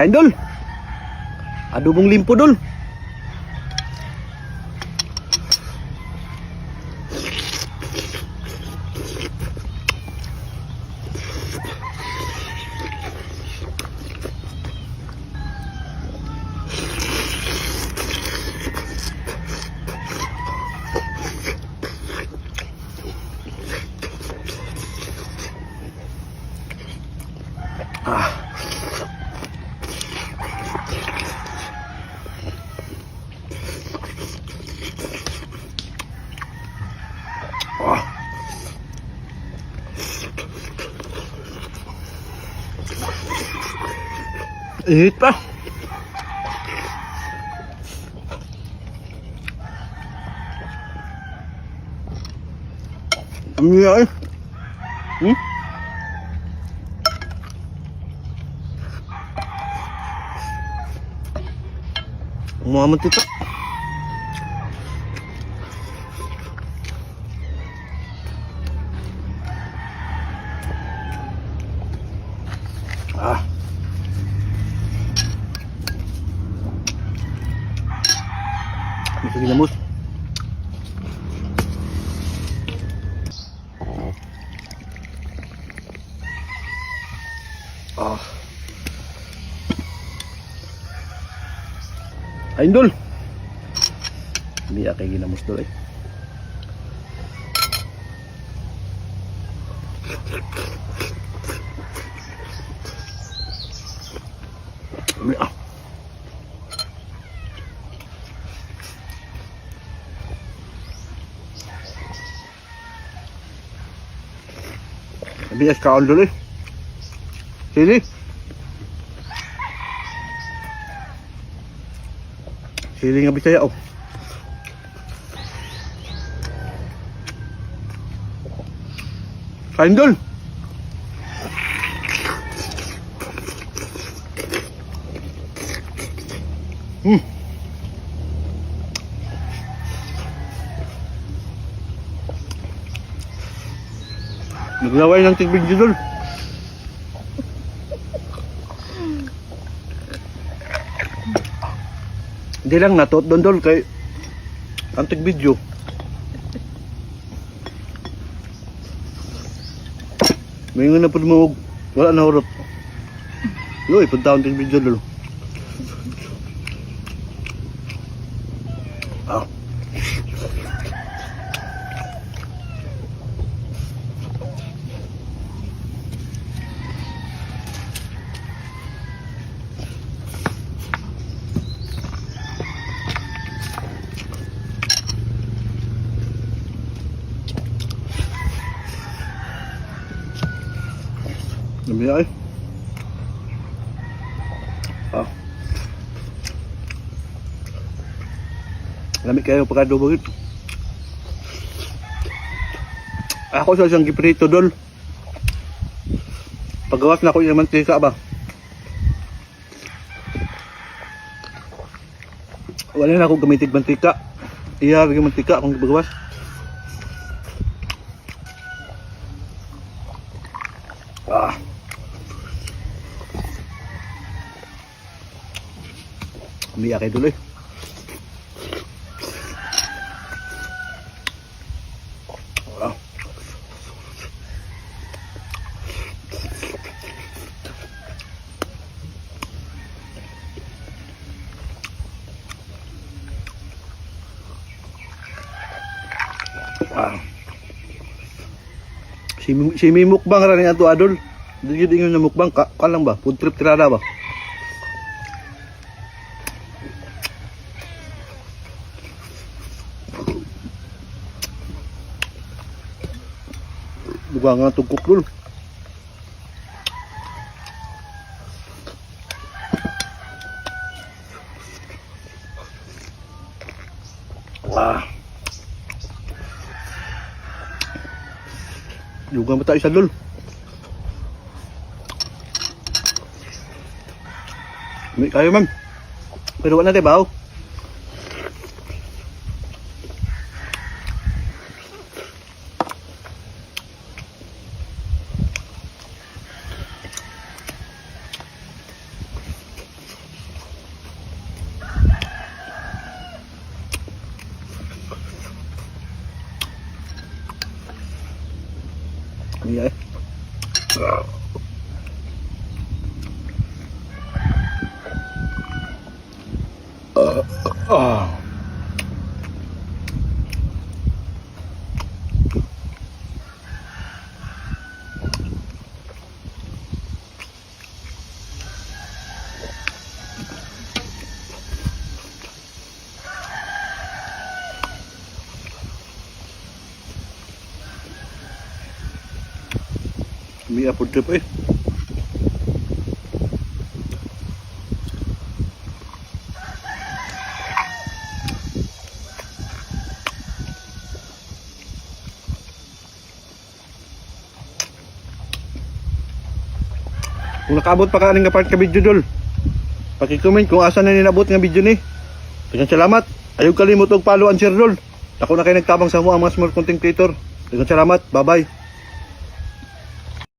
Kain, dol. Adobong limpo, dol. Ah. Ah. Init pa. Ang eh. Mga mantika. Ah. May ginamos. Ah. Ayun, dol. Hindi kay ginamos, dol eh. May ah. Bias kaon, dol eh. Sili. Sili nga Bisaya oh. Kain, dol. Naglaway ng tigbig, dol. Hindi lang natot doon, dol, kay ang video. May nga na po mo wala na hurot. Yoy, punta akong tig video, dol. Ah. Dami ay. Ah. Lami kayo pagkadubo ito. Ako sa isang giprito, dol. Pagawas na ako yung mantika ba. Wala na akong gamitig mantika. Iya, yung mantika akong gibagawas. Ah. Umiyak kayo tuloy. Ah. Ah. Si mi mukbang ra ni ato, adol. Di gyud ingon na mukbang ka, ka lang ba? Food trip tirada ba? Duga nga tugkok, dol. Ah. Duga mo tayo sa dol. May kayo, ma'am. Pero wala na tayo baw. Iya eh. Ah. May apod trip eh. Kung nakaabot pa ka aning nga part ka video dol. Paki-comment kung asa na ninabot nga video ni. Daghang salamat. Ayaw kalimot og follow and share dol. Ako na kay nagtabang sa mo ang mga small content creator. Daghang salamat. Bye-bye.